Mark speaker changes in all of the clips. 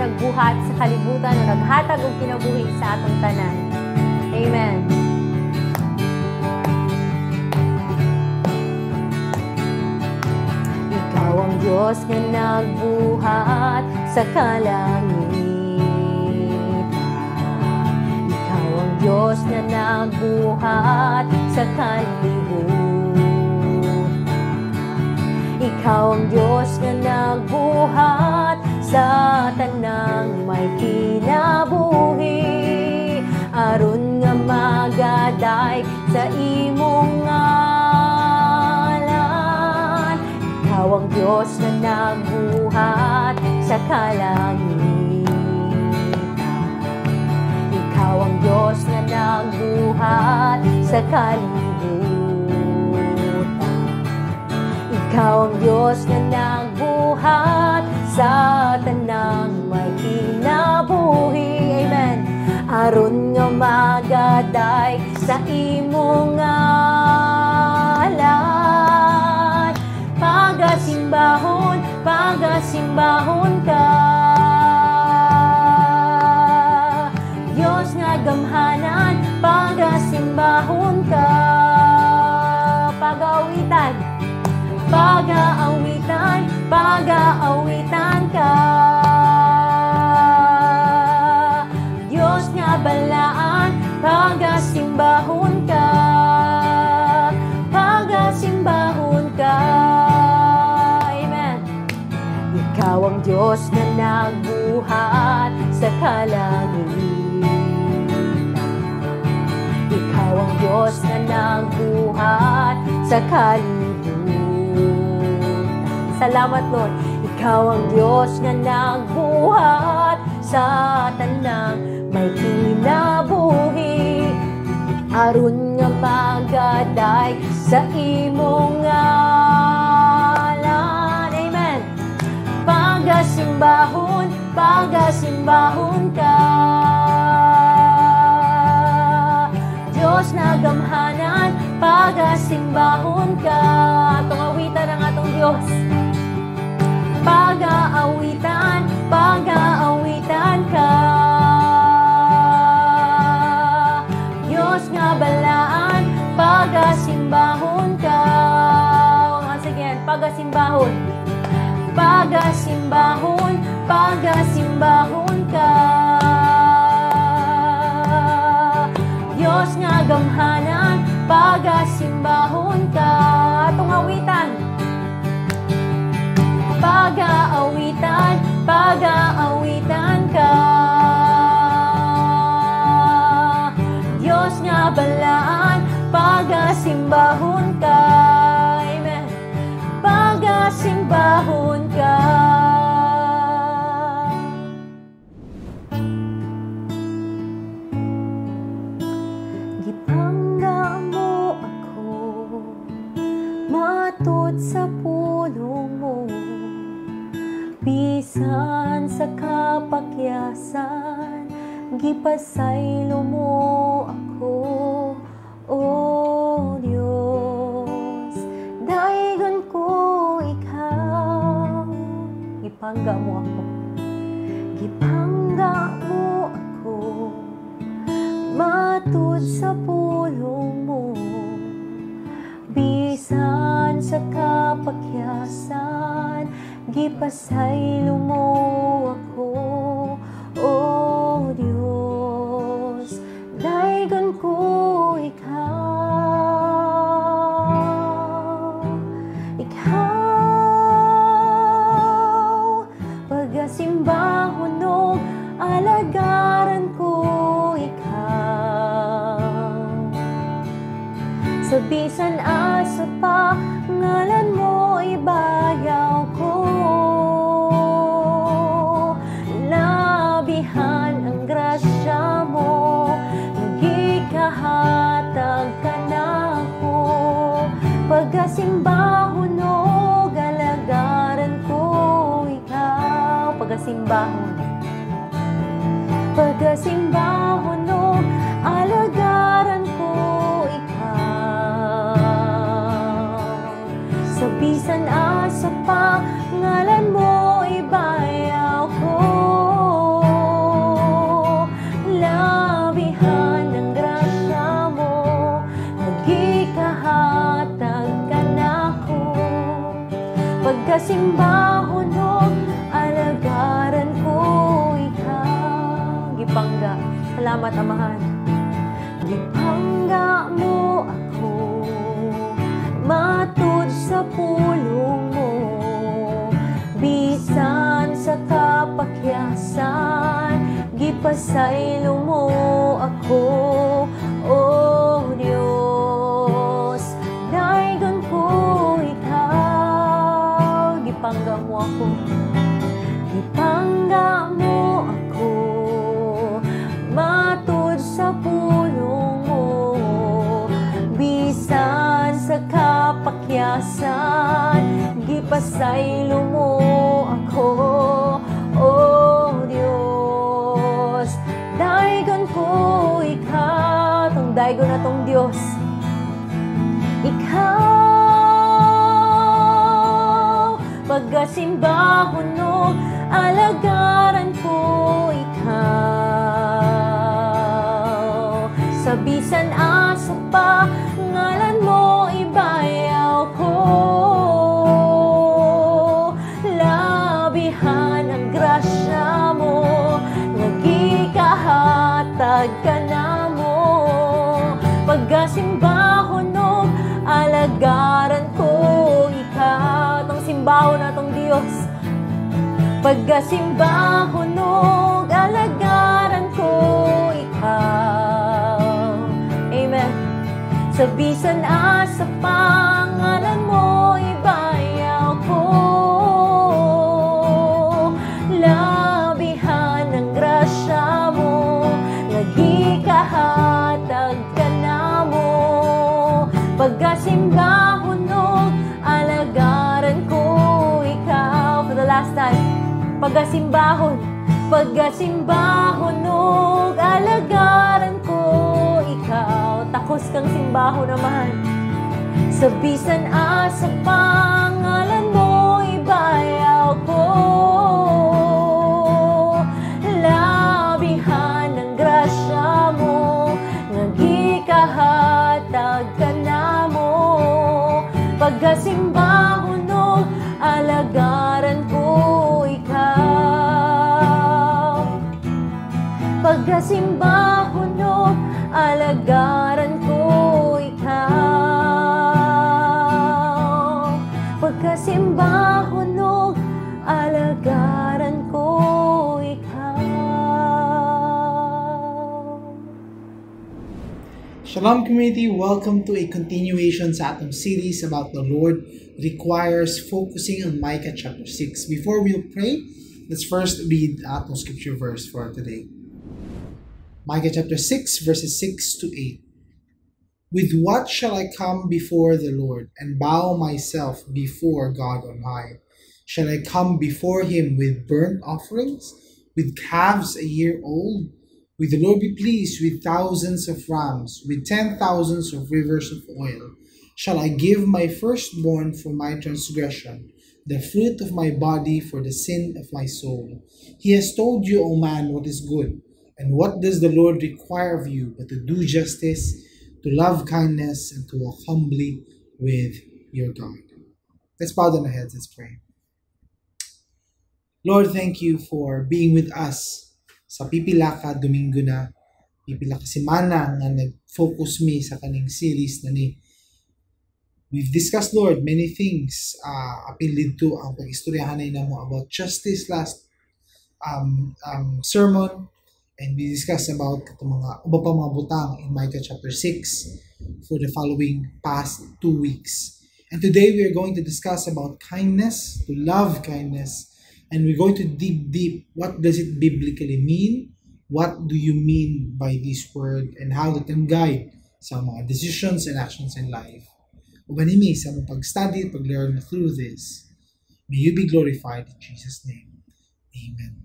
Speaker 1: nagbuhat sa kalibutan o naghatag og kinabuhi sa atong tanan. Amen. Ikaw ang Diyos nga nagbuhat sa kalangitan. Ikaw ang Diyos nga nagbuhat sa kalibutan. Ikaw ang Diyos nga nagbuhat sa tanang may kinabuhi, aron nga magaday sa imong ngalan. Ikaw ang Diyos nga nagbuhat sa kalangitan. Ikaw ang Diyos nga nagbuhat sa kalibutan. Ikaw ang Diyos nga nagbuhat sa tanang may kinabuhi. Amen. Aron nga magaday sa imong ngalan. Pagasimbahon, pagasimbahon ka, Diyos nga gamhanan, pagasimbahon ka. Pag-aawitan, pag-aawitan, pag-aawitan ka, Diyos nga balaan, pagasimbahon ka, pagasimbahon ka. Amen. Ikaw ang Diyos na nagbuhat sa kalangitan. Ikaw ang Diyos na nagbuhat sa kalibutan. Salamat, Lord. Ikaw ang Diyos nga nagbuhat sa tanang may kinabuhi, aron nga magaday sa imong ngalan. Amen. Pagasimbahon, pagasimbahon ka, Diyos na gamhanan, pagasimbahon ka. Atong awitan ang atong Diyos. Pag-aawitan, pag-aawitan ka, Diyos nga balaan, pagasimbahon ka. Once again, pagasimbahon, pagasimbahon, pagasimbahon ka, Diyos nga gamhanan, pagasimbahon ka. Atong awitan. Pag-aawitan, pag-aawitan ka, Diyos nga balaan, pagasimbahon ka. Amen. Pagasimbahon ka. Gipangga mo ako matud sa pulong mo, bisan sa kapakyasan, gipasaylo mo ako, O Diyos, daygon ko ikaw. Gipangga mo ako, gipangga mo ako, matud sa pulong mo, bisan sa kapakyasan, gipasaylo mo ako, O Diyos, daygon ko ikaw. Ikaw, pagasimbahon og alagaran ko ikaw. Sa bisan asa pa, ngalan mo ibayaw ko. Labihan ang grasya mo, gikahatag ka nako. Pagasimbahon og alagaran ko ikaw. Pagasimbahon, pagasimbahon og alagaran ko ikaw. Sa bisan asa pa, ngalan mo ibayaw ko. Pagkasimbahon og alagaran ko ikaw. Gipangga. Salamat, Amahan. Gipangga mo ako matud sa pulong mo. Bisan sa kapakyasan, gipasaylo mo ako. O Diyos, daygon ko ikaw. Gipangga mo ako. Gipangga mo ako matud sa pulong mo. Bisan sa kapakyasan, gipasaylo mo ako. O Diyos, daygon ko ikaw. Tong daygon na tong Diyos. Ikaw, pagkasimbahon og alagaran ko ikaw. Sa bisan asa pa, ngalan mo ibayaw ko. Labihan ang grasya mo nga gikahatag ka namo. Pagkasimbahon og alagaran ko ikaw. Tong simbahon na tong Diyos. Pagkasimbahon og alagaran ko ikaw. Amen. Sa bisan asa pa, ngalan mo ibayaw ko. Labihan ang grasya mo nga gikahatag ka namo. Pagkasimbahon og alagaran ko ikaw. For the last time. Pagkasimbahon, pagkasimbahon og alagaran ko ikaw. Takos kang simbahon naman. Sa bisan asa pa, ngalan mo ibayaw ko. Labihan ang grasya mo nga gikahatag ka namo. Pagkasimbahon og alagaran ko ikaw. Pagkasimbahon og alagaran ko ikaw. Pagkasimbahon og alagaran ko ikaw.
Speaker 2: Shalom, community, welcome to a continuation sa atong series about the Lord requires, focusing on Micah chapter 6. Before we pray, let's first read atong scripture verse for today. Micah chapter 6 verses 6 to 8. "With what shall I come before the Lord and bow myself before God on high? Shall I come before him with burnt offerings, with calves a year old? Will the Lord be pleased with thousands of rams, with 10,000s of rivers of oil? Shall I give my firstborn for my transgression, the fruit of my body for the sin of my soul? He has told you, O man, what is good. And what does the Lord require of you but to do justice, to love kindness, and to walk humbly with your God?" Let's bow down our heads. Let's pray. Lord, thank you for being with us sa pipila ka Domingo na, pipila ka semana nga nag-focus mi sa kaning series na ni. We've discussed, Lord, many things. Apil didto ang pag-istoryahan namo about justice last sermon, and we discussed about katong mga uban pa mga butang in Micah chapter 6 for the following past 2 weeks. And today we are going to discuss about kindness, to love kindness, and we're going to dig deep. What does it biblically mean? What do you mean by this word, and how it can guide sa mga decisions and actions in life? Uban mi sa among pag-study, pag-learn through this. May you be glorified in Jesus' name. Amen.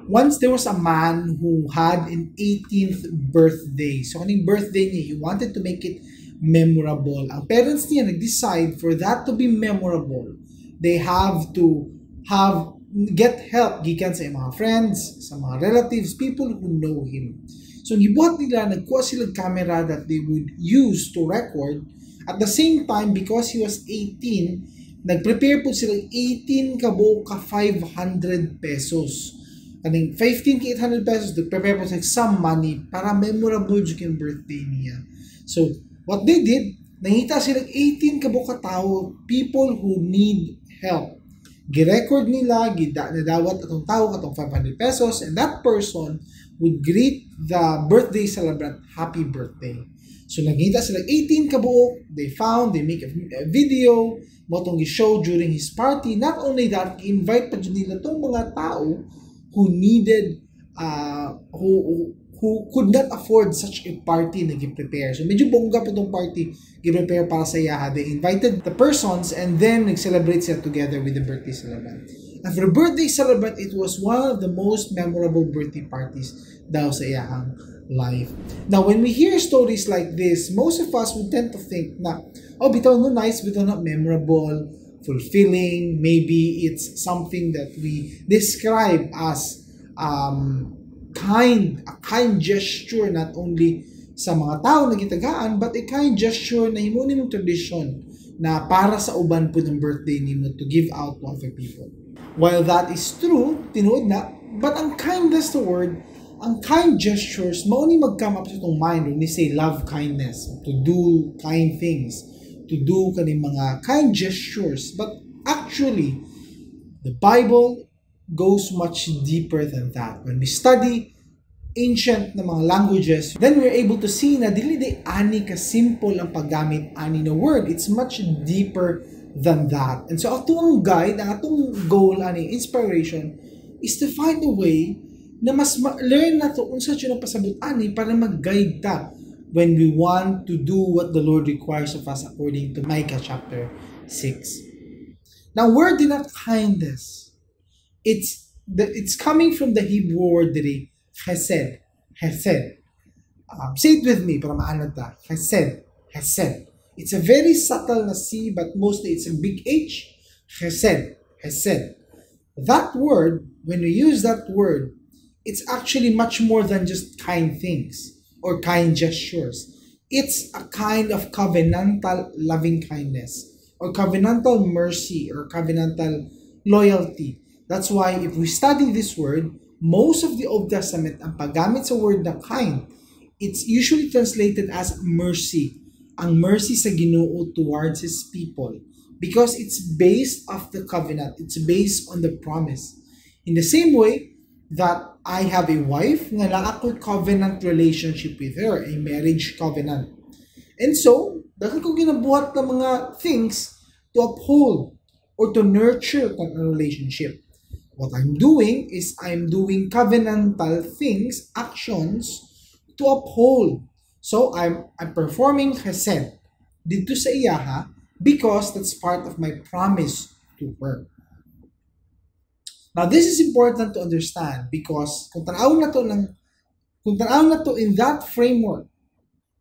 Speaker 2: Once there was a man who had an 18th birthday. So kaning birthday niya, he wanted to make it memorable. Ang parents niya nag-decide for that to be memorable, they have to have get help gikan sa mga friends, sa mga relatives, people who know him. So gibuhat nila, nagkuha sila camera that they would use to record. At the same time, because he was 18, Nag-prepare po sila 18 ka buok ka 500 pesos. Kaning 15 ka 800 pesos, nag-prepare po sila some money para memorable jud yung birthday niya. So, what they did, nangita sila 18 ka buok ka tawo, people who need help. Gi-record nila, gida, nadawat atong tao katong 500 pesos, and that person would greet the birthday celebrant, "Happy birthday." So nangita sila 18 kabuok, they found, they make a video, mao tong gi-show during his party. Not only that, invite pa jud nila tong mga tao who needed, who could not afford such a party na gi-prepare. So medyo bongga pa tong party gi-prepare para sa iyaha. They invited the persons and then nag-celebrate sila together with the birthday celebrant. And for the birthday celebrant, it was one of the most memorable birthday parties daw sa iyahang life. Now, when we hear stories like this, most of us would tend to think na, "Oh, bitaw no, nice, bitaw not memorable, fulfilling." Maybe it's something that we describe as kind, a kind gesture not only sa mga tao na gitagaan, but a kind gesture na himo nimong tradition na para sa uban po ng birthday nimo to give out to other people. While that is true, tinuod na, but ang kindness to word, ang kind gestures, mao ni mag-come up sa atong mind when we say love kindness, to do kind things, to do kaning mga kind gestures. But actually, the Bible goes much deeper than that. When we study ancient na mga languages, then we're able to see na dili di ani ka simple ang paggamit ani na word. It's much deeper than that. And so atong guide, ang atong goal ani inspiration is to find a way na mas ma-learn nato unsa jud ang pasabot ani para mag-guide ta when we want to do what the Lord requires of us according to Micah chapter 6. Now, word din na kindness, it's coming from the Hebrew word diri, chesed. Chesed. Say it with me para maanad ta. Chesed. Chesed. It's a very subtle na C, but mostly it's a big H. Chesed. Chesed. That word, when we use that word, it's actually much more than just kind things or kind gestures. It's a kind of covenantal loving kindness or covenantal mercy or covenantal loyalty. That's why if we study this word, most of the Old Testament, ang paggamit sa word na kind, it's usually translated as mercy. Ang mercy sa Ginoo towards His people. Because it's based off the covenant. It's based on the promise. In the same way that I have a wife nga naa ko'y covenant relationship with her, a marriage covenant. And so, daghan ko ginabuhat ng mga things to uphold or to nurture ang relationship. What I'm doing is I'm doing covenantal things, actions to uphold. So I'm performing chesed dito sa iyaha because that's part of my promise to her. Now, this is important to understand because kung tanaw na to in that framework,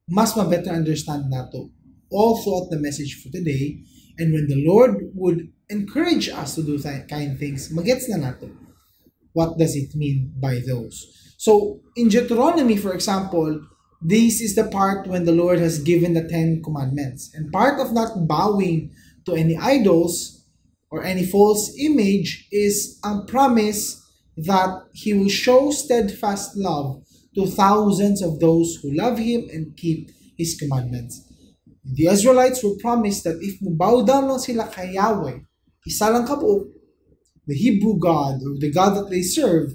Speaker 2: mas ma-better understand nato all throughout the message for today. And when the Lord would encourage us to do kind things, magets na nato what does it mean by those. So, in Deuteronomy, for example, this is the part when the Lord has given the Ten Commandments. And part of not bowing to any idols or any false image is ang promise that He will show steadfast love to thousands of those who love Him and keep His commandments. The Israelites were promised that if bow down lang sila kay Yahweh, isa lang kabuok, the Hebrew God or the God that they serve,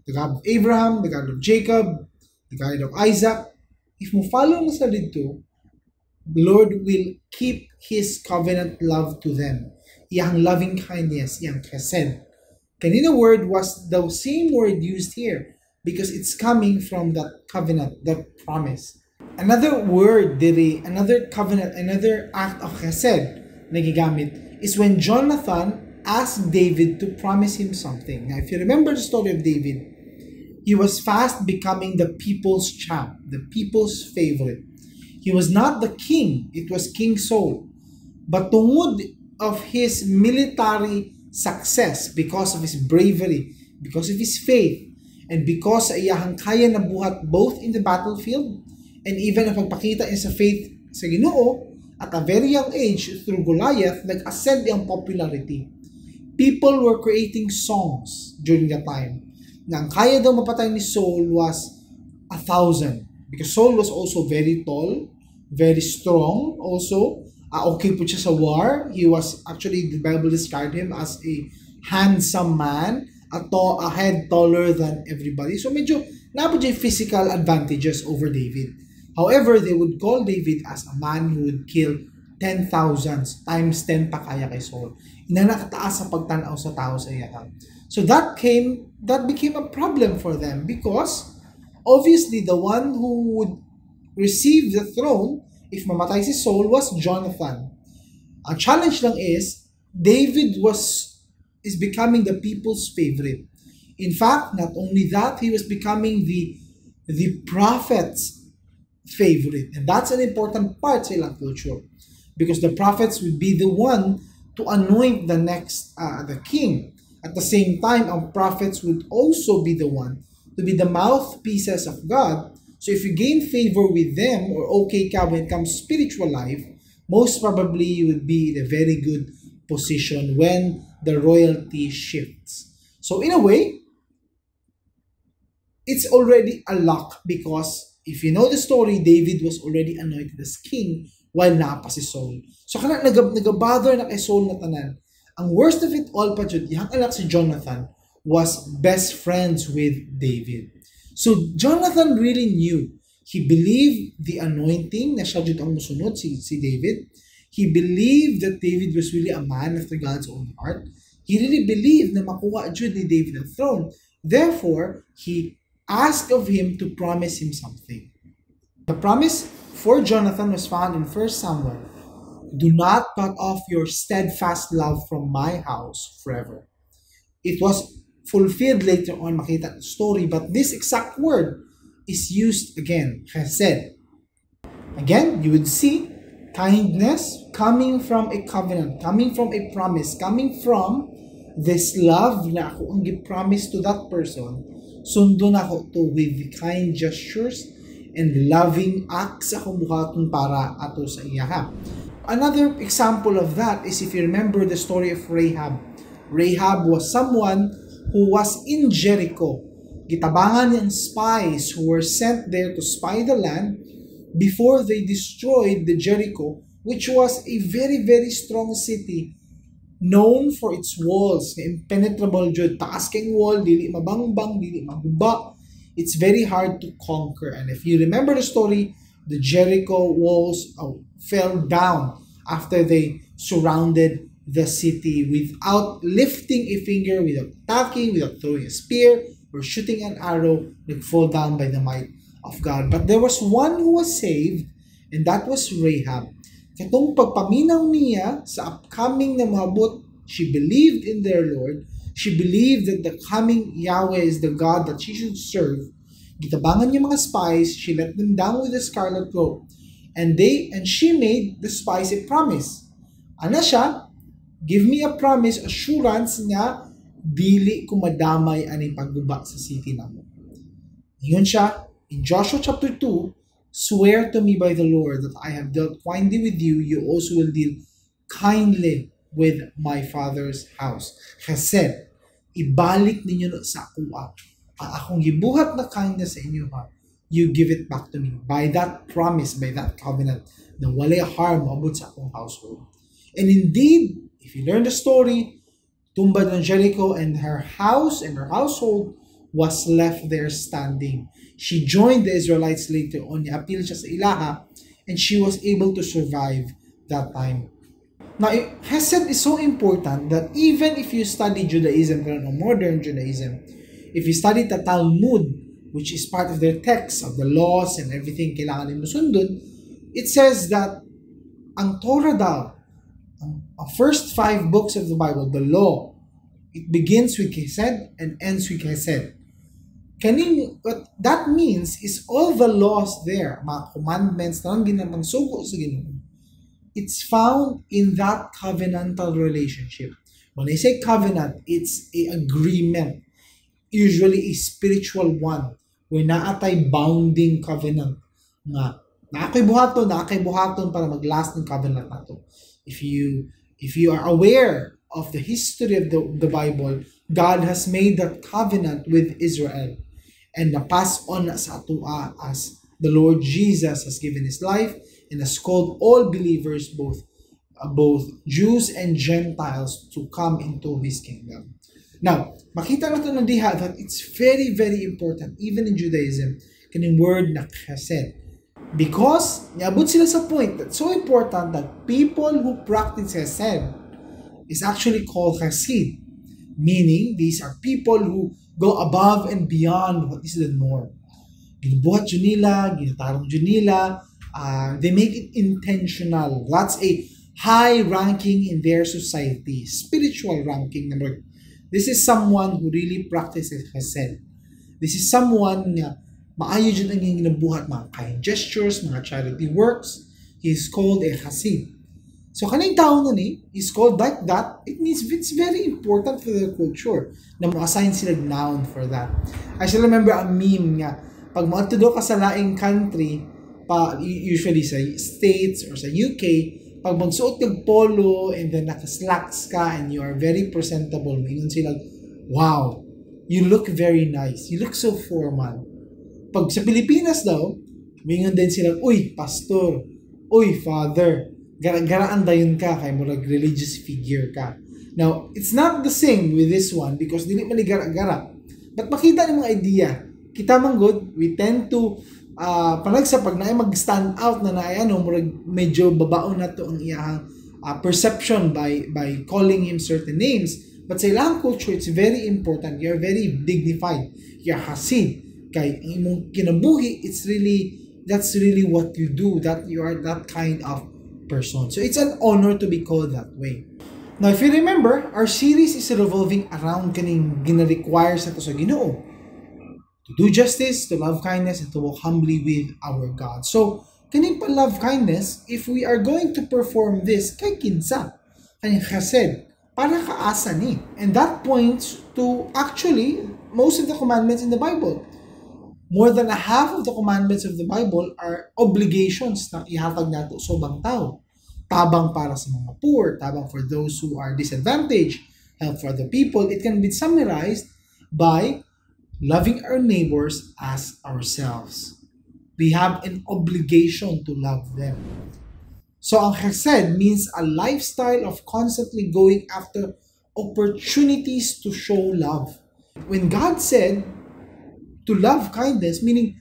Speaker 2: the God of Abraham, the God of Jacob, the God of Isaac, if mo follow mo sila dito, the Lord will keep His covenant love to them. Iyang loving kindness, iyang chesed. Kanina word was the same word used here because it's coming from that covenant, that promise. Another word diri, another covenant, another act of chesed na gigamit is when Jonathan asked David to promise him something. Now, if you remember the story of David, he was fast becoming the people's champ, the people's favorite. He was not the king, it was King Saul. But tungod of his military success, because of his bravery, because of his faith, and because sa iyahang kaya na buhat both in the battlefield and even ang pagpakita niya sa faith sa Ginoo, At a very young age, through Goliath, nag-ascend ang popularity. People were creating songs during that time na ang kaya daw mapatay ni Saul was 1,000. Because Saul was also very tall, very strong also. Okay po siya sa war. He was actually, the Bible described him as a handsome man, a head taller than everybody. So medyo naa po yung physical advantages over David. However, they would call David as a man who would kill 10,000s times 10 pa kaya kay Saul. Inana kataas sa pagtanaw sa tao sa iya. So that became a problem for them because obviously the one who would receive the throne if mamatay si Saul was Jonathan. Ang challenge lang is David was is becoming the people's favorite. In fact, not only that, he was becoming the prophet's favorite. And that's an important part sa ilang culture because the prophets would be the one to anoint the king. At the same time, ang prophets would also be the one to be the mouthpieces of God. So if you gain favor with them or okay ka when it comes to spiritual life, most probably you would be in a very good position when the royalty shifts. So in a way, it's already a lock because if you know the story, David was already anointed as king while naa pa si Saul. So kana nagabother na kay Saul na tanan. Ang worst of it all pa jud, iyang anak si Jonathan was best friends with David. So Jonathan really knew. He believed the anointing na siya jud ang musunod si David. He believed that David was really a man after God's own heart. He really believed na makuha jud ni David ang throne. Therefore, he asked of him to promise him something. The promise for Jonathan was found in 1 Samuel. "Do not cut off your steadfast love from my house forever." It was fulfilled later on, makita the story, but this exact word is used again, chesed. Again, you would see kindness coming from a covenant, coming from a promise, coming from this love na ako ang gi-promise to that person, sundon ako to with kind gestures and loving acts akong buhaton para ato sa iyaha. Another example of that is if you remember the story of Rahab. Rahab was someone who was in Jericho. Gitabangan niyang spies who were sent there to spy the land before they destroyed the Jericho, which was a very, very strong city known for its walls, nga impenetrable jud, taas kay wall, dili mabangbang, dili maguba. It's very hard to conquer. And if you remember the story, the Jericho walls fell down after they surrounded the city without lifting a finger, without attacking, without throwing a spear or shooting an arrow, nag-fall down by the might of God. But there was one who was saved, and that was Rahab. Katong pagpaminaw niya sa upcoming na moabot, she believed in their Lord. She believed that the coming Yahweh is the God that she should serve. Gitabangan niya mga spies, she let them down with the scarlet rope. And she made the spies a promise. Ana siya, "Give me a promise, assurance nga dili ko madamay ani pagguba sa city namo." Ingon siya, in Joshua chapter 2, "Swear to me by the Lord that I have dealt kindly with you, you also will deal kindly with my father's house." Chesed, ibalik ninyo sa akoa. Ang akong gibuhat na kindness sa inyo ha, you give it back to me. By that promise, by that covenant, na walay harm maabot sa akong household. And indeed, if you learn the story, tumba ng Jericho and her house and her household was left there standing. She joined the Israelites later on. Niapil siya sa ilaha and she was able to survive that time. Now, Hesed is so important that even if you study Judaism, or modern Judaism, if you study the Talmud, which is part of their text of the laws and everything kailangan nimo sundon, it says that ang Torah daw, ang first five books of the Bible, the law, it begins with Chesed and ends with Chesed. Kaning, what that means is all the laws there, mga commandments, tanan ginamang sugo sa Ginoo, it's found in that covenantal relationship. When I say covenant, it's a agreement, usually a spiritual one, where naa tay bounding covenant nga Naa kay buhaton para mag-last ng covenant nato. If you are aware of the history of the Bible, God has made that covenant with Israel and na-pass on na sa atoa as the Lord Jesus has given His life and has called all believers, both Jews and Gentiles, to come into His kingdom. Now, makita nato na diha that it's very, very important, even in Judaism, kaning word na chesed. Because niabot sila sa point that's so important that people who practice chesed is actually called chassid. Meaning, these are people who go above and beyond what is the norm. Ginabuhat jud nila, ginatarong jud nila, they make it intentional. That's a high ranking in their society, spiritual ranking number. This is someone who really practices chesed. This is someone nga maayo jud ang iyang ginabuhat, mga kind gestures, mga charity works. He is called a chassid. So kaning tao na ni is called like that. It means it's very important for their culture na mo-assign sila noun for that. I still remember a meme nga pag moadto daw ka sa laing country pa, usually sa States or sa UK, pag magsuot kag polo and then naka-slacks ka and you are very presentable, moingon sila, "Wow, you look very nice. You look so formal." Pag sa Pilipinas daw, moingon din sila, "Uy, pastor, uy, father, gara-garaan dayon ka kay murag religious figure ka." Now, it's not the same with this one because dili man ni gara-gara. But makita ni mga idea, kita man gud, we tend to panagsa pag naay mag-stand out na naay ano, murag medyo babaon na to ang iyang perception by calling him certain names. But sa ilang culture, it's very important. You're very dignified. You're hasid. Kay ang imong kinabuhi, it's really, that's really what you do, that you are that kind of person. So it's an honor to be called that way. Now, if you remember, our series is revolving around kaning gina-require sa to sa Ginoo to do justice, to love kindness, and to walk humbly with our God. So, kaning pa love kindness, if we are going to perform this, kay kinsa? Kaning chesed, para kaasa ni? And that points to actually most of the commandments in the Bible. More than a half of the commandments of the Bible are obligations na ihatag nato sa ubang tao. Tabang para sa mga poor, tabang for those who are disadvantaged, help for other people. It can be summarized by loving our neighbors as ourselves. We have an obligation to love them. So ang chesed means a lifestyle of constantly going after opportunities to show love. When God said to love kindness, meaning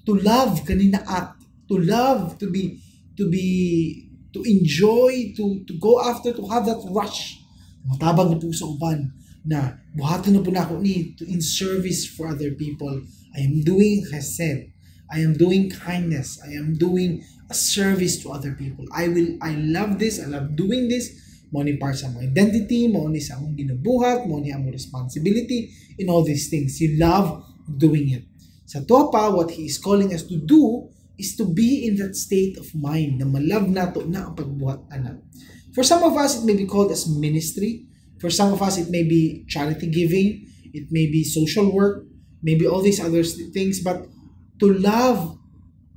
Speaker 2: to love kanina act, to love, to be, to enjoy, to go after, to have that rush. Matabang na po sa uban na buhaton na po nako ni to in service for other people. I am doing chesed. I am doing kindness. I am doing a service to other people. I love this. I love doing this. Mao ni part sa among identity, mao ni sa among ginabuhat, mao ni among responsibility in all these things. You love doing it. Sa topa, what He is calling us to do is to be in that state of mind na malove nato na ang pagbuhat ana. For some of us, it may be called as ministry. For some of us, it may be charity giving. It may be social work. Maybe all these other things. But to love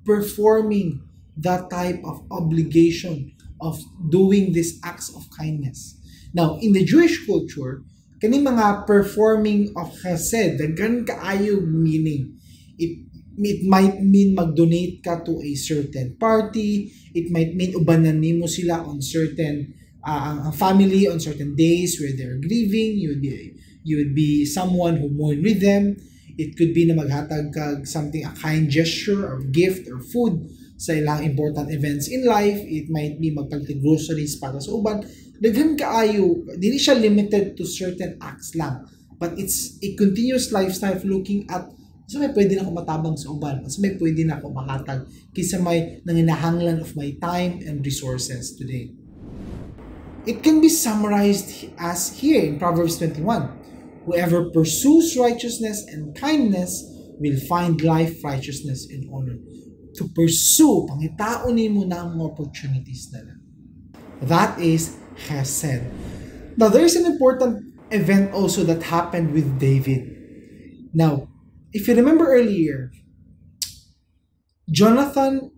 Speaker 2: performing that type of obligation of doing these acts of kindness. Now, in the Jewish culture, kani mga performing of chesed, daghan kaayo meaning. It might mean mag-donate ka to a certain party, it might mean ubanan nimo sila on certain ang family on certain days where they're grieving, you would be someone who mourn with them. It could be na maghatag kag something, a kind gesture or gift or food sa ilang important events in life. It might be magpalit groceries para sa uban. Daghan kaayo, dili siya limited to certain acts lang. But it's a continuous lifestyle of looking at sa may pwede na ako matabang sa uban, sa may pwede na ako mahatag kaysa may nanginahanglan of my time and resources today. It can be summarized as here in Proverbs 21. Whoever pursues righteousness and kindness will find life, righteousness, and honor. To pursue, pangitaon nimo na ang mga opportunities na lang. That is chesed. Now, there is an important event also that happened with David. Now, if you remember earlier, Jonathan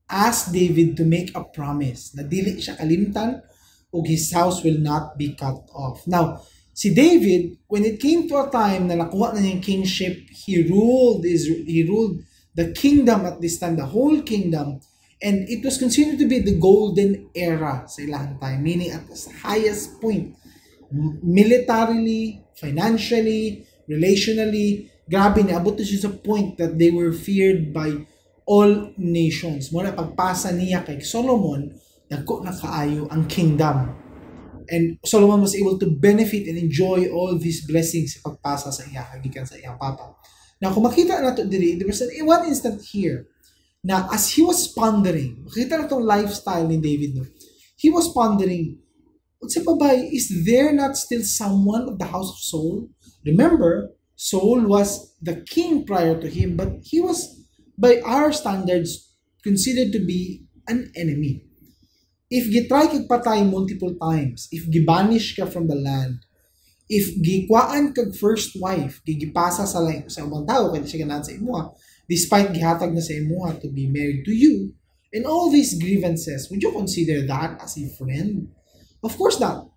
Speaker 2: asked David to make a promise na dili siya kalimtan ug his house will not be cut off. Now, si David, when it came to a time na nakuha na niyang kingship, he ruled the kingdom at this time, the whole kingdom, and it was considered to be the golden era sa ilang time, meaning at the highest point, militarily, financially, relationally, grabe, niabot na siya sa point that they were feared by all nations. Mao na pagpasa niya kay Solomon, dagko na kaayo ang kingdom. And Solomon was able to benefit and enjoy all these blessings sa pagpasa sa iya gikan sa iyang papa. Now, kung makita nato diri, there was one instant here na as he was pondering, makita natong lifestyle ni David, no? He was pondering, unsa pa ba, is there not still someone of the house of Saul? Remember, Saul was the king prior to him, but he was, by our standards, considered to be an enemy. If gitry kag patay multiple times, if gibanish ka from the land, if gikwaan kag first wife, gigipasa sa ubang tao kay di siya ganahan sa imuha, despite gihatag na sa imuha to be married to you, and all these grievances, would you consider that as a friend? Of course not.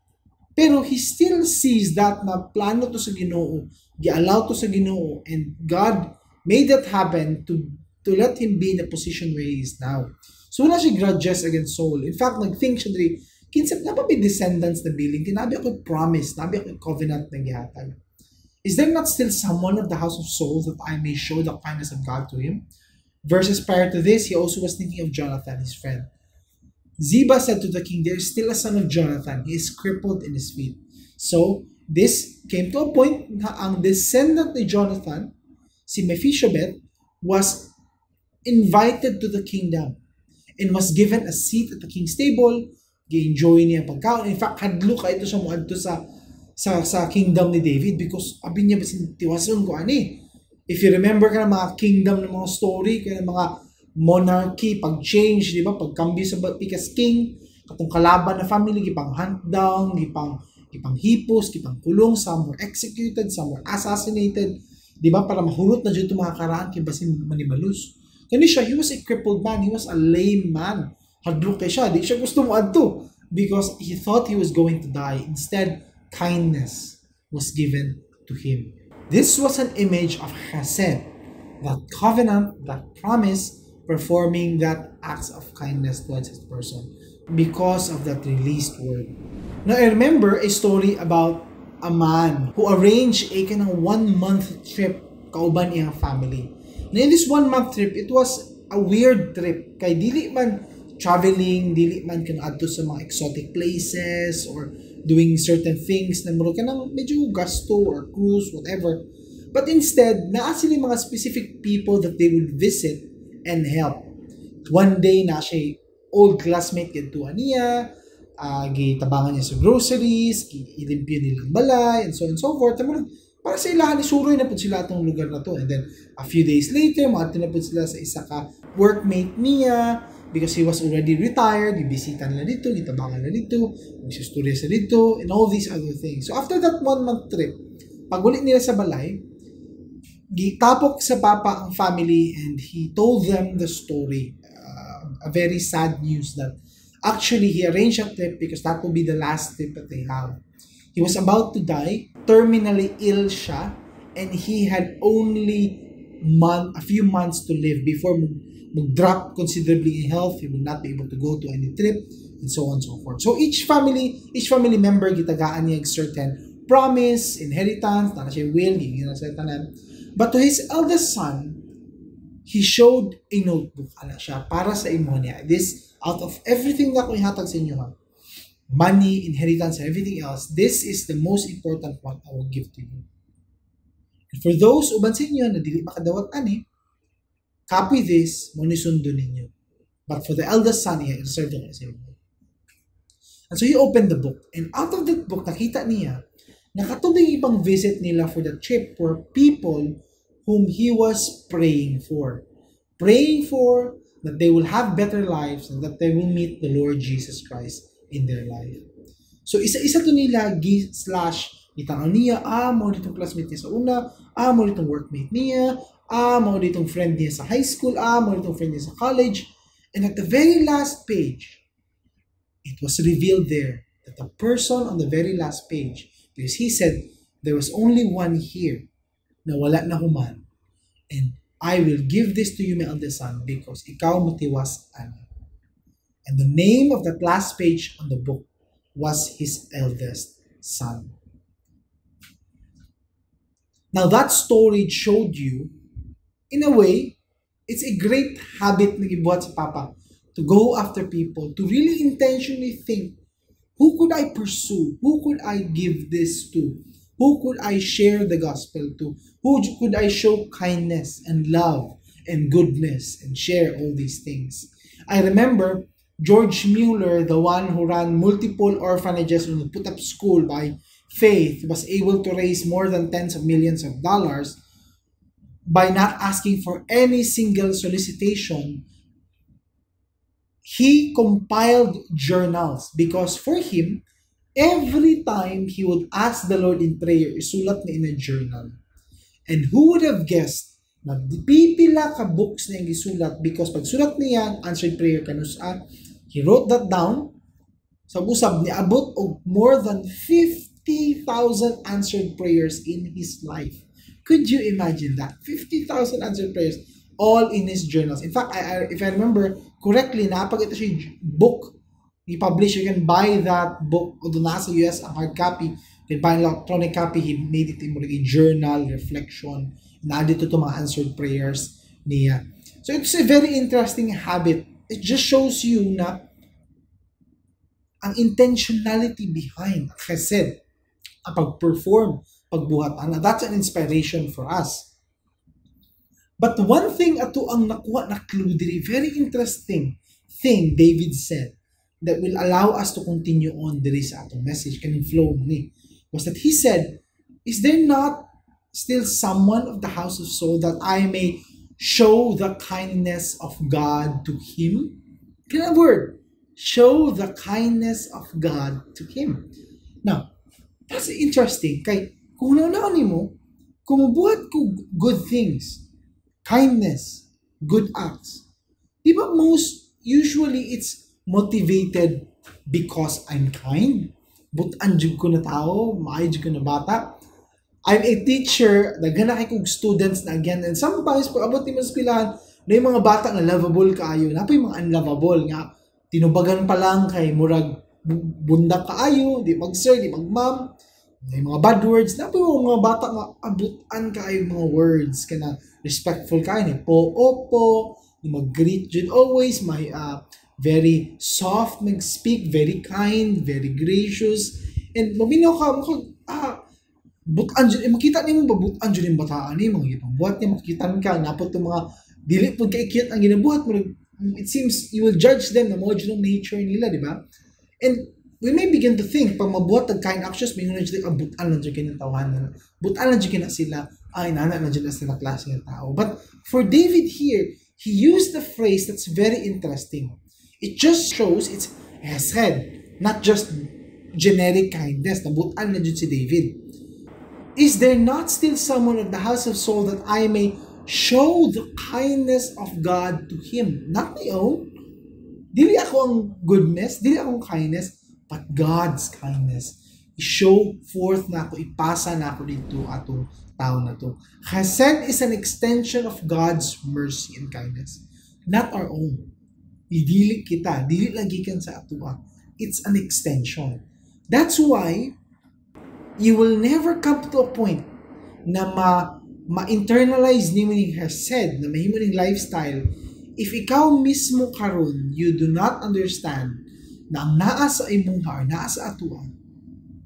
Speaker 2: Pero he still sees that na plano to sa Ginoo, gi-allow to sa Ginoo, and God made that happen to let him be in a position where he is now. So wala siya grudges against Saul. In fact, nag-think siya diri, kinsa naa pa descendants na bilin, naa bi ako promise, naa bi ako covenant na gihatag. Is there not still someone of the house of Saul that I may show the kindness of God to him? Verses prior to this, he also was thinking of Jonathan, his friend. Ziba said to the king, "There is still a son of Jonathan. He is crippled in his feet." So, this came to a point na ang descendant ni Jonathan, si Mephibosheth, was invited to the kingdom and was given a seat at the king's table. Gi-enjoy niya ang pagkaon. In fact, hadlo kaayo to siya moadto sa kingdom ni David because abi niya, basin tiwason ko ani. If you remember ka ng mga kingdom ng mga story, ka ng mga monarchy, pag-change, di ba? Pagkambyo sa pikas king, katong kalaban na family, gipang hunt down, gipang hipos, gipang kulong, some were executed, some were assassinated, di ba? Para mahurot na dito mga karaan kay basin manimalus. Kani siya, he was a crippled man, he was a lame man. Hadlok kay siya, di siya gusto mo adto because he thought he was going to die. Instead, kindness was given to him. This was an image of chesed, that covenant, that promise, performing that acts of kindness towards his person because of that released word. Now, I remember a story about a man who arranged a kanang 1 month trip kauban iyang family. Now, in this 1 month trip, it was a weird trip. Kay dili man traveling, dili man kan adto sa mga exotic places or doing certain things na murag kanang medyo gasto or cruise, whatever. But instead, naa sila mga specific people that they would visit and help. One day na siya old classmate kadtuan niya, gitabangan niya sa groceries, ilimpyo nilang balay, and so on and so forth. Murag, para sa ilahan, isuroy na pud sila atong lugar na to. And then, a few days later, moadto na pud sila sa isa ka workmate niya because he was already retired, gibisita nila dito, gitabangan nila dito, magsistorya sa dito, and all these other things. So after that 1 month trip, pag uli nila sa balay, gitapok sa papa ang family and he told them the story. A very sad news that actually he arranged a trip because that will be the last trip that they have. He was about to die, terminally ill siya, and he had only a few months to live before mag drop considerably in health. He will not be able to go to any trip, and so on and so forth. So each family member gitagaan niya certain promise, inheritance, na siya will, giingnan sa tanan. But to his eldest son, he showed a notebook ala siya para sa imo niya. This, out of everything na akong ihatag sa inyo ha, money, inheritance, and everything else, this is the most important one I will give to you. And for those uban sa inyo na dili makadawat ani, copy this, mao ni sundon ninyo. But for the eldest son, iya, i-reserve ko sa inyo. And so he opened the book. And out of that book, nakita niya, na katong ibang visit nila for the trip were people whom he was praying for. Praying for that they will have better lives and that they will meet the Lord Jesus Christ in their life. So isa-isa to nila gi slash gitanaw niya, ah, mao ditong classmate niya sa una, ah, mao ditong workmate niya, ah, mao ditong friend niya sa high school, ah, mao ditong friend niya sa college. And at the very last page, it was revealed there that the person on the very last page, because he said there was only one here na wala na human, and I will give this to you, my eldest son, because ikaw motiwas ana. And the name of that last page on the book was his eldest son. Now that story showed you, in a way, it's a great habit na gibuhat sa papa to go after people, to really intentionally think, who could I pursue? Who could I give this to? Who could I share the gospel to? Who could I show kindness and love and goodness and share all these things? I remember George Mueller, the one who ran multiple orphanages and put up school by faith, was able to raise more than tens of millions of dollars by not asking for any single solicitation. He compiled journals because for him, every time he would ask the Lord in prayer, isulat niya in a journal. And who would have guessed na pipila ka books na yung gisulat, because pag sulat niya, answered prayer kanus-a, he wrote that down. Sa usab, niabot og more than 50,000 answered prayers in his life. Could you imagine that? 50,000 answered prayers, all in his journals. In fact, if I remember correctly, naa pa ito siya book i-publish. You can buy that book. Although nasa US ang hard copy, you can buy an electronic copy. He made it in a journal, reflection. Naa didto mga answered prayers niya. So it's a very interesting habit. It just shows you na ang intentionality behind chesed, ang pag-perform, pagbuhat ana, that's an inspiration for us. But one thing ato ang nakuha na clue diri, very interesting thing David said that will allow us to continue on diri sa atong message, kaning flow ni, was that he said, "Is there not still someone of the house of Saul that I may show the kindness of God to him?" Kana word, "show the kindness of God to him." Now, that's interesting. Kay, kung nauna nimo, kung mubuhat ko good things, kindness, good acts, di ba most, usually it's motivated because I'm kind? Butan jud ko na tao, maayo jud ko na bata. I'm a teacher, daghan na kay kog students na again, and sometimes pag abot nimo sa eskwelahan, na yung mga bata nga lovable kaayo, naa yung mga unlovable nga tinubagan pa lang kay murag bundak kaayo, di mag sir, di mag ma'am, may mga bad words, naa yung mga bata nga abutan kaayo mga words kana respectful kaayo ni po, opo, mag-greet jud always, may very soft mag-speak, very kind, very gracious. And maminaw ka, mukhang, butan jud, eh, makita nimo ba butan jud yung bataan ni mga gipangbuhat niya, makita ka, naa pod mga dili pud kay cute ang ginabuhat mo, it seems you will judge them na mao jud ang nature nila, di ba? And we may begin to think, pag mabuhat og kind actions, may na jud ang butan lang jud kini tawhan, butan lang jud kina sila, ay nana na jud na sila klase ng tao. But for David here, he used the phrase that's very interesting. It just shows it's hesed, not just generic kindness. Nabutan na jud si David. "Is there not still someone of the house of Saul that I may show the kindness of God to him?" Not my own. Dili ako ang goodness, dili akong kindness, but God's kindness. I-show forth na ako, ipasa na ako dito atong tao na to. Chesed is an extension of God's mercy and kindness, not our own. Dili kita, dili lagi kan sa atua. It's an extension. That's why you will never come to a point na ma ma-internalize nimo ning chesed, na mahimo ning lifestyle, if ikaw mismo karon you do not understand na ang naa sa imuha or naa sa atua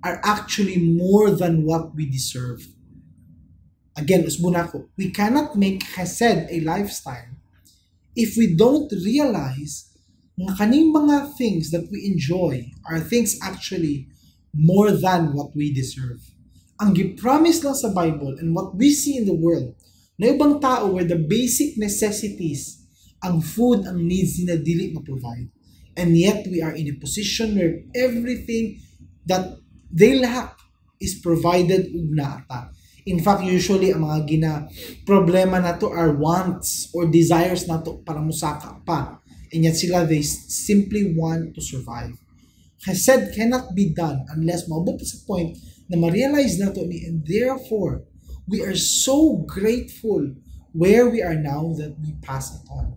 Speaker 2: are actually more than what we deserve. Again, usbon ako, we cannot make chesed a lifestyle if we don't realize nga kaning mga things that we enjoy are things actually more than what we deserve. Ang gi-promise lang sa Bible and what we see in the world, na ibang tao where the basic necessities, ang food, ang needs nila dili ma-provide. And yet we are in a position where everything that they lack is provided ug naa. In fact, usually ang mga gina problema nato are wants or desires nato para musaka pa. And yet sila, they simply want to survive. Chesed cannot be done unless maabot sa point na ma-realize nato ni, and therefore, we are so grateful where we are now that we pass it on.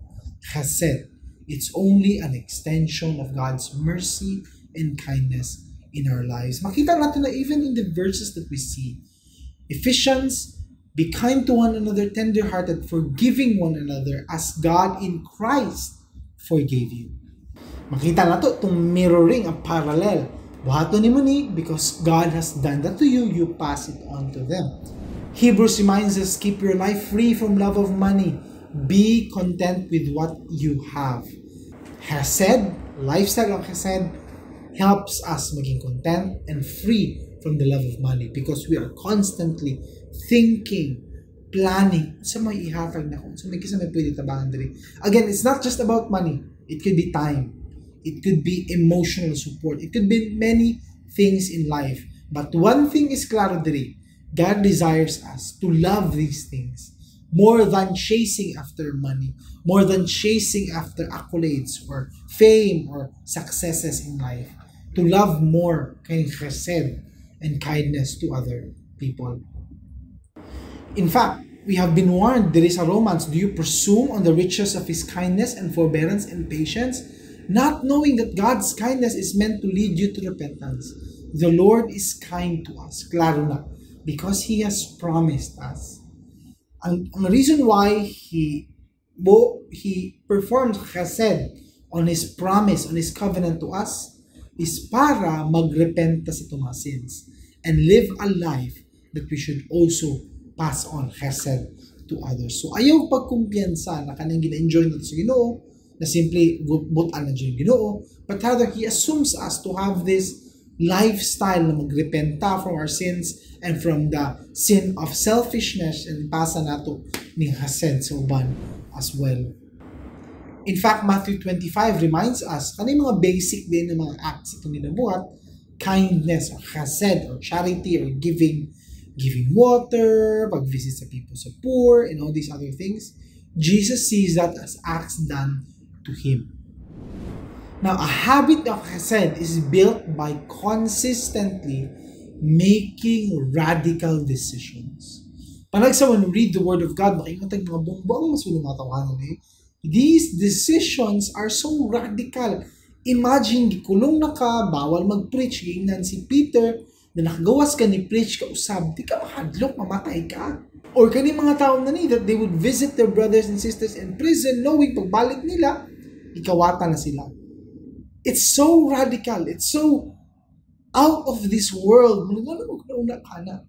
Speaker 2: Chesed, it's only an extension of God's mercy and kindness in our lives. Makita natin na even in the verses that we see, Ephesians, "Be kind to one another, tender-hearted, forgiving one another as God in Christ forgave you." Makita nato itong mirroring, ang parallel. Buhaton nimo ni because God has done that to you, you pass it on to them. Hebrews reminds us, "Keep your life free from love of money. Be content with what you have." Chesed, lifestyle of Chesed, helps us maging content and free from the love of money because we are constantly thinking, planning, sa may ihatag nako, sa may kinsa may pwede tabangan diri. Again, it's not just about money. It could be time. It could be emotional support. It could be many things in life. But one thing is klaro diri. God desires us to love these things more than chasing after money, more than chasing after accolades or fame or successes in life. To love more kay chesed and kindness to other people. In fact, we have been warned there is a Romans, "Do you presume on the riches of his kindness and forbearance and patience, not knowing that God's kindness is meant to lead you to repentance?" The Lord is kind to us, klaro na, because He has promised us. Ang reason why He performs chesed on His promise, on His covenant to us, is para magrepenta sa atong mga sins and live a life that we should also pass on chesed to others. So ayaw pagkumpiyansa na kanang gina-enjoy nato sa Ginoo, na simply butan na yung Ginoo, but rather He assumes us to have this lifestyle na magrepenta from our sins and from the sin of selfishness and pasa nato ni chesed sa uban as well. In fact, Matthew 25 reminds us, kanang mga basic din ng mga acts itong ginabuhat, kindness or chesed or charity or giving, giving water, pag-visit sa people, sa poor, and all these other things. Jesus sees that as acts done to Him. Now, a habit of chesed is built by consistently making radical decisions. Panagsa when we read the Word of God, makaingon tag mga buang mas mga tawanan eh. These decisions are so radical. Imagine, gikulong na ka, bawal mag-preach, giingnan si Peter, na nakagawas ka ni preach ka usab, di ka makadlok, mamatay ka. Or kani mga tao na ni that they would visit their brothers and sisters in prison knowing pagbalik nila, ikawata na sila. It's so radical. It's so out of this world. Mga mo ka na.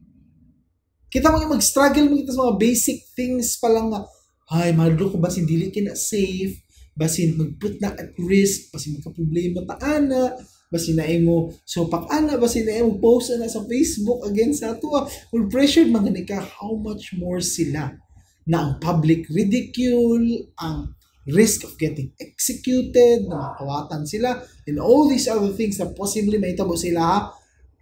Speaker 2: Kita mo mag-struggle mo kita sa mga basic things pa lang nga, ay, mahadlok ko basin dili kina safe, basin mag-put na at risk, basin magka-problema ta ana, basin na imo sopak ana, basin na imo post na sa Facebook against sa ato. Well, pressured man gani ka, how much more sila na ang public ridicule, ang risk of getting executed, na makawatan sila, and all these other things that possibly mahitabo sila,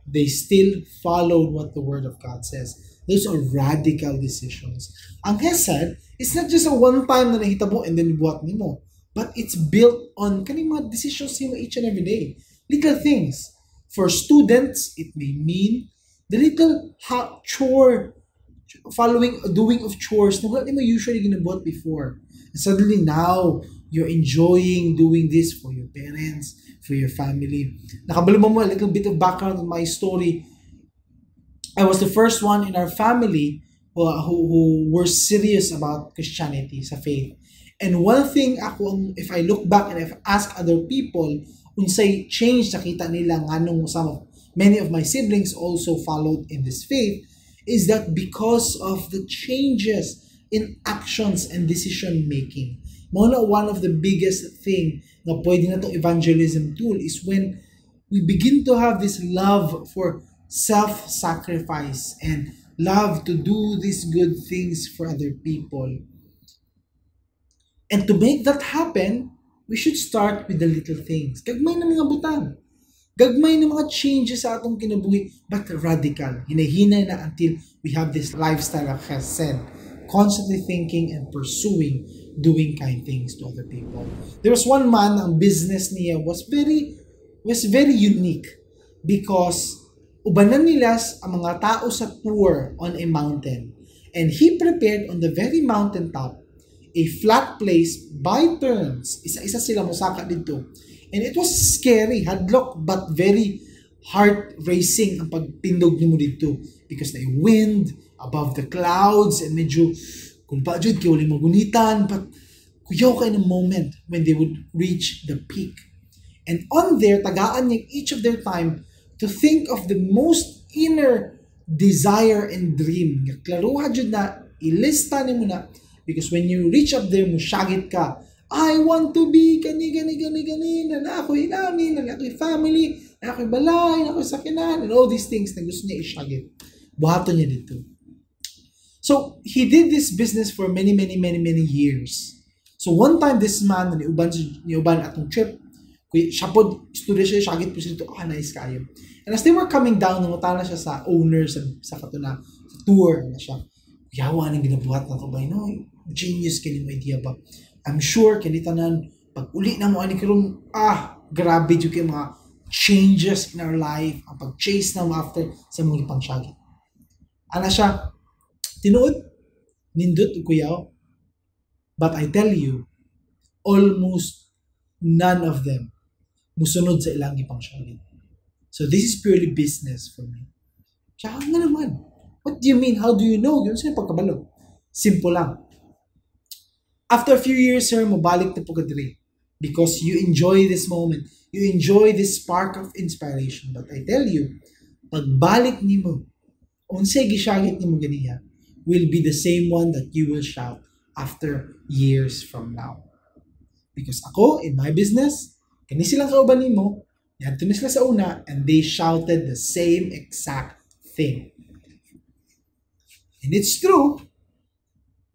Speaker 2: they still followed what the Word of God says. Those are radical decisions. Ang Hesed, it's not just a one time na nahitabo and then buhat nimo, but it's built on kaning mga decisions nimo each and every day. Little things. For students, it may mean the little chore, following, doing of chores na wala nimo usually ginabuhat before. And suddenly now, you're enjoying doing this for your parents, for your family. Nakabalo mo a little bit of background on my story. I was the first one in our family who were serious about Christianity, sa faith. And one thing ako, if I look back and if I ask other people, unsay change nakita nila nganong some of many of my siblings also followed in this faith, is that because of the changes in actions and decision making. Mao na one of the biggest thing na pwede na tong evangelism tool is when we begin to have this love for self-sacrifice and love to do these good things for other people. And to make that happen, we should start with the little things. Gagmay na mga butang. Gagmay na mga changes sa atong kinabuhi, but radical. Hinahinay na until we have this lifestyle of chesed. Constantly thinking and pursuing doing kind things to other people. There was one man, ang business niya was very unique because ubanan nila ang mga tao sa tour on a mountain. And he prepared on the very mountain top a flat place by turns. Isa-isa sila mosaka didto. And it was scary, hadlok, but very heart racing ang pagtindog nimo didto because the wind above the clouds and medyo kung pa jud kay wala magunitan, but kuyaw kay ng moment when they would reach the peak. And on there, tagaan niya each of their time to think of the most inner desire and dream. Nga klaruha jud na ilista nimo na because when you reach up there, musyagit ka. "I want to be kani, gani, gani, gani, na na ako inani, na ako'y family, na ako'y balay, na ako'y sakinan," and all these things na gusto niya isyagit. Buhaton niya didto. So, he did this business for many, many, many, many years. So, one time, this man, na niuban atong trip, kuy, siya po, studio siya, syagit po siya didto, ah, nice kayo. And as they were coming down, nangutana siya sa owner sa katuna, sa tour, na siya, "Yawa nang ginabuhat na to ba? No, genius kini mo idea ba? I'm sure kini tanan pag uli na mo ani karon, ah, grabe jud kay mga changes in our life ang pag-chase na mo after sa mga ipangsyagit." Ana siya, "Tinuod, nindot ug kuyaw. But I tell you, almost none of them musunod sa ilang ipangsyagit. So this is purely business for me." Siya, nga naman. "What do you mean? How do you know?" Yun sa pagkabalo. "Simple lang. After a few years, sir, mobalik na po ka diri. Because you enjoy this moment. You enjoy this spark of inspiration. But I tell you, pagbalik nimo, unsay gisyagit nimo ganiha, will be the same one that you will shout after years from now. Because ako, in my business, kani silang kauban nimo, niadto ni sila sa una, and they shouted the same exact thing." And it's true.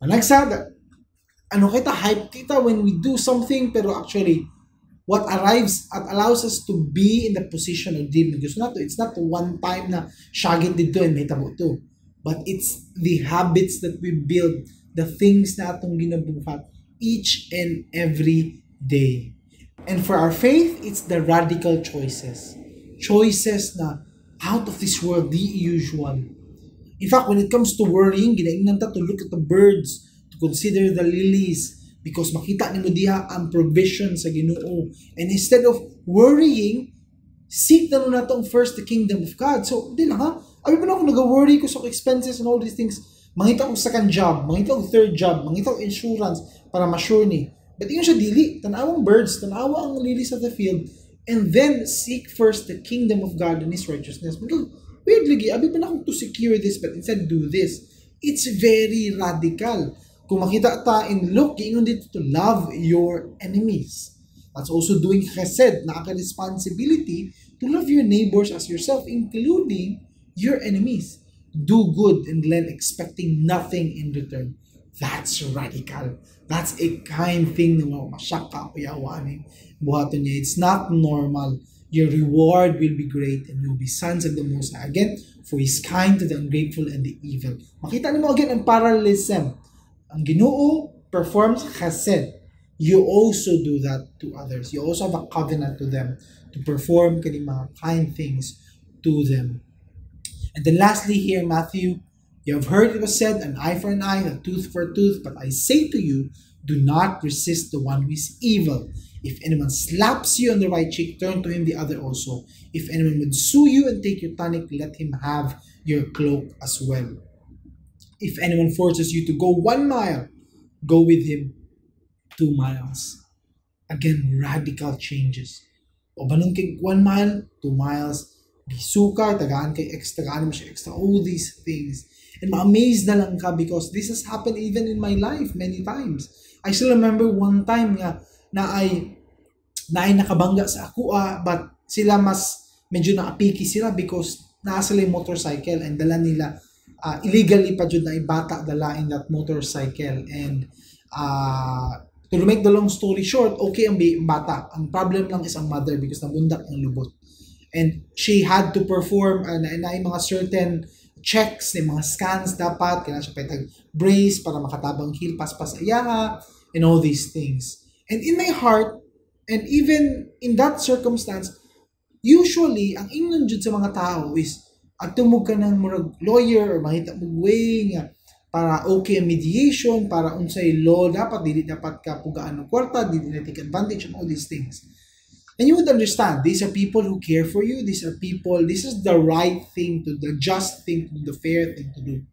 Speaker 2: Panagsada, ano kita, hype kita when we do something, pero actually, what arrives at allows us to be in the position of dream na gusto nato, it's not one time na syagit didto and mahitabo to. But it's the habits that we build, the things na atong ginabuhat each and every day. And for our faith, it's the radical choices. Choices na out of this world, the usual. In fact, when it comes to worrying, ginaingnan ta to look at the birds, to consider the lilies, because makita nimo diha ang provision sa Ginoo. And instead of worrying, seek na nun nato ang first the kingdom of God. So, di lang ha. Abi pa na ako nag-worry ko sa expenses and all these things. Mangita ko second job, mangita ko third job, mangita ko insurance para ma-sure ni. But ingon siya, dili, tanawa ang birds, tanawa ang lilies of the field, and then seek first the kingdom of God and His righteousness. But weird lagi, abi pa na akong to secure this, but instead do this. It's very radical. Kung makita ta in Luke, giingon didto to love your enemies. That's also doing chesed, naka-responsibility to love your neighbors as yourself, including your enemies. Do good and lend, expecting nothing in return. That's radical. That's a kind thing na masyak ka, kuya ni buhaton niya. It's not normal. Your reward will be great and you'll be sons of the Most High. Again, for He is kind to the ungrateful and the evil. Makita nimo again ang parallelism. Ang Ginoo performs chesed. You also do that to others. You also have a covenant to them to perform kani mga kind things to them. And then lastly here, Matthew, "You have heard it was said, an eye for an eye, a tooth for a tooth. But I say to you, do not resist the one who is evil. If anyone slaps you on the right cheek, turn to him the other also. If anyone would sue you and take your tunic, let him have your cloak as well. If anyone forces you to go 1 mile, go with him 2 miles." Again, radical changes. O banon kay 1 mile, 2 miles, gisuka, tagaan kay extra, tagaan mo siya extra, all these things. And ma-amaze na lang ka because this has happened even in my life many times. I still remember one time nga na ay nakabangga sa ako ah, but sila mas medyo naapiki sila because naa sila yung motorcycle and dala nila illegally pa jud na ibata dala in that motorcycle. And to make the long story short, okay ang bata. Ang problem lang is ang mother because nabundak ang lubot and she had to perform na mga certain checks, ni mga scans dapat, kailangan siya pahitag brace para makatabang heel paspas ayaha. and all these things. And in my heart, and even in that circumstance, usually, ang ingnon jud sa mga tao is, adto mo ka ng murag lawyer or makita mo way nga para okay ang mediation, para unsay law, dapat, dili dapat ka pugaan ng kwarta, dili na take advantage and all these things. And you would understand, these are people who care for you, these are people, this is the right thing to, the just thing to do, the fair thing to do.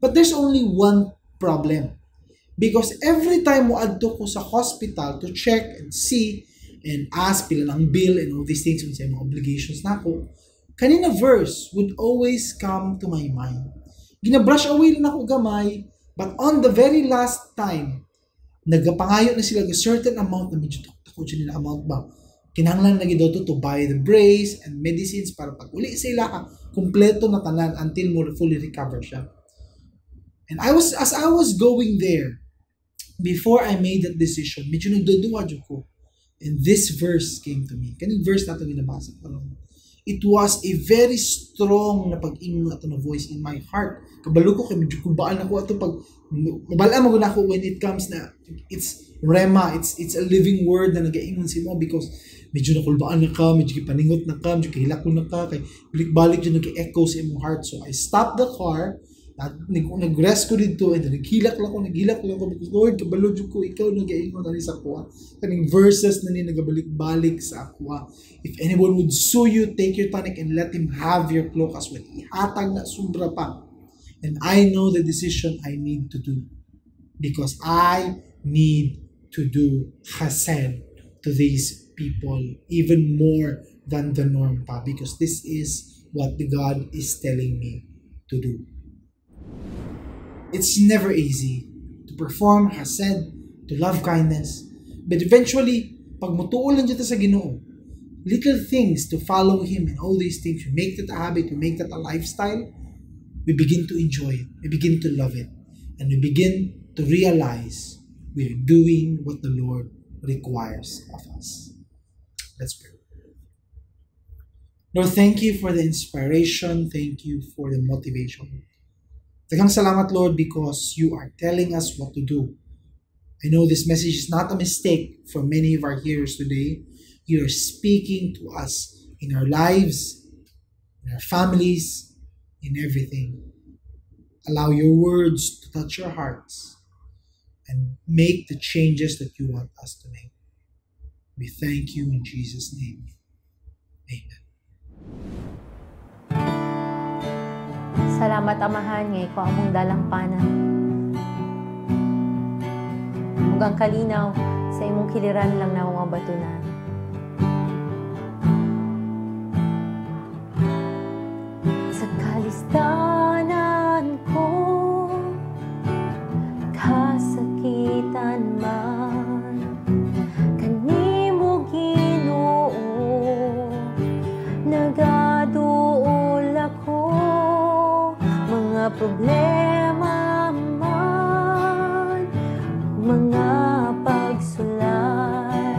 Speaker 2: But there's only one problem. Because every time mo adto ko sa hospital to check and see and ask pila ng bill and all these things, unsay mga obligations nako, kanina verse would always come to my mind. Gina-brush away lang ako gamay, but on the very last time, nagapangayo na sila a certain amount na medyo tako dyan nila amount ba. Kinahanglan lagi daw to buy the brace and medicines para pag uli sila, kumpleto na tanan until mo fully recover siya. And as I was going there, before I made that decision, medyo nagduduwa jud ko. And this verse came to me. Kaning verse nato ginabasa karon. It was a very strong na pag-ingon ato na voice in my heart. Kabalo ko kay medyo kubaan ako ato pag mabal-an mo ako when it comes na it's rhema, it's a living word na nagaingon si mo because medyo nakulbaan na ka, medyo gipaningot na ka, medyo kahilakon na ka, kay balik-balik jud nag-echo sa imong heart. So I stopped the car, nag-rest ko dito, and then naghilak lang ko because Lord, kabalo jud ko, ikaw nagaingon na ni sa akoa. Kaning verses na ni nagabalik-balik sa akoa. If anyone would sue you, take your tunic and let him have your cloak as well. Ihatag na sobra pa. And I know the decision I need to do because I need to do chesed to these people even more than the norm pa, because this is what the God is telling me to do. It's never easy to perform chesed, to love kindness, but eventually, pag mutuo lang dito sa Ginoo, little things to follow Him and all these things, we make that a habit, we make that a lifestyle, we begin to enjoy it, we begin to love it, and we begin to realize we are doing what the Lord requires of us. Let's pray. Lord, thank you for the inspiration. Thank you for the motivation. Daghang salamat, Lord, because you are telling us what to do. I know this message is not a mistake for many of our hearers today. You are speaking to us in our lives, in our families, in everything. Allow your words to touch our hearts and make the changes that you want us to make. We thank you in Jesus' name. Amen.
Speaker 1: Salamat, Amahan, nga ikaw among dalampanan. Ug ang kalinaw sa imong kiliran lang na mga batunan. Sa kalistanan ko, kasakitan man, kanimo Ginoo, nagaduol ako, mga problema man, mga pagsulay,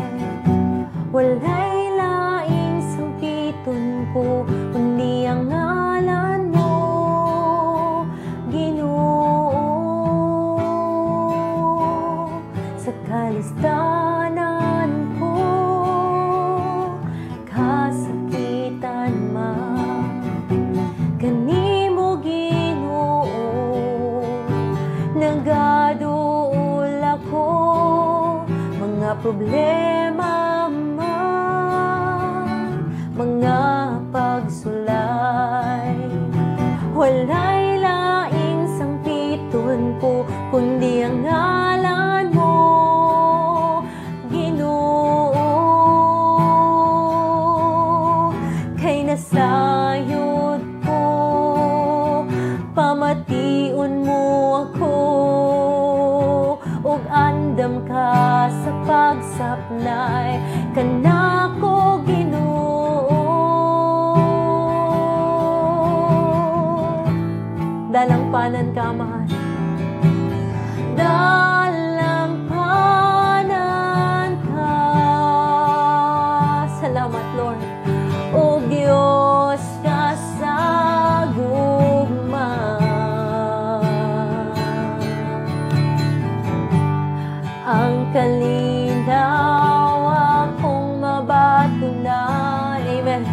Speaker 1: mabatunan. Amen.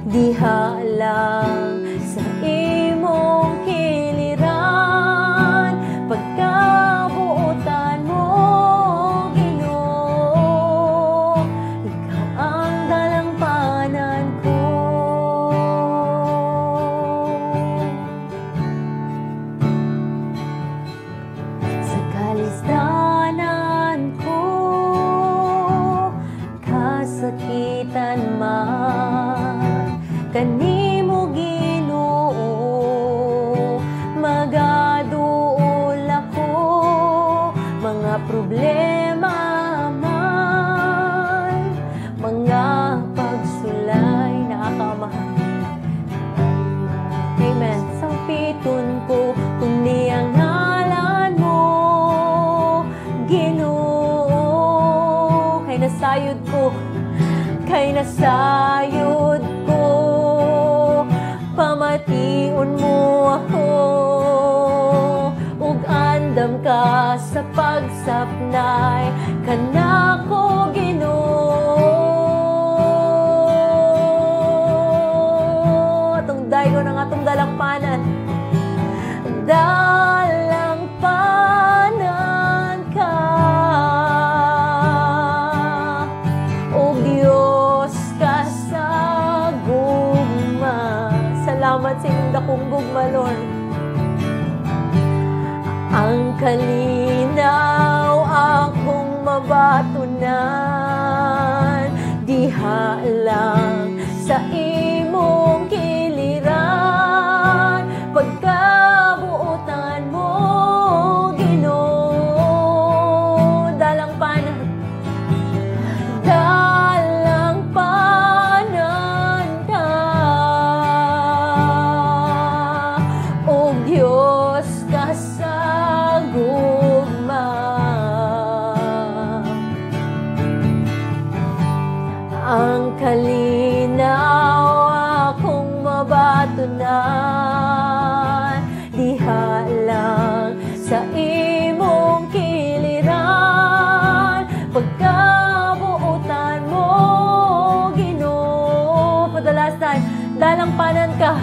Speaker 1: Diha lang sa imong kiliran, pagkabuotan mo, Ginoo, ikaw ang dalangpanan ko. Sa kalisdanan ko, kasakitan man, kanimo, Ginoo, magaduol ako, mga problema man, mga pagsulay, nakakamahal. Amen. Sampiton ko kundi ang ngalan mo, Ginoo. Kay nasayod ko, kay nasayod ko, pamation mo ako, ug andam ka sa pagsapnay kanako, Ginoo. Atong daygon ang atong dalangpanan. Dalangpanan ka, O Diyos ka sa gugma. Salamat sa inyong dakong gugma, Lord. Ang kalinaw akong mabatunan, diha lang sa imong kiliran, pagkabuotan mo, Ginoo. Dalangpanan, dalangpanan ka, O Diyos ka sa gugma. Ang kalinaw akong mabatunan, diha lang sa imong kiliran, pagkabuotan mo, Ginoo. For the last time, dalangpanan ka.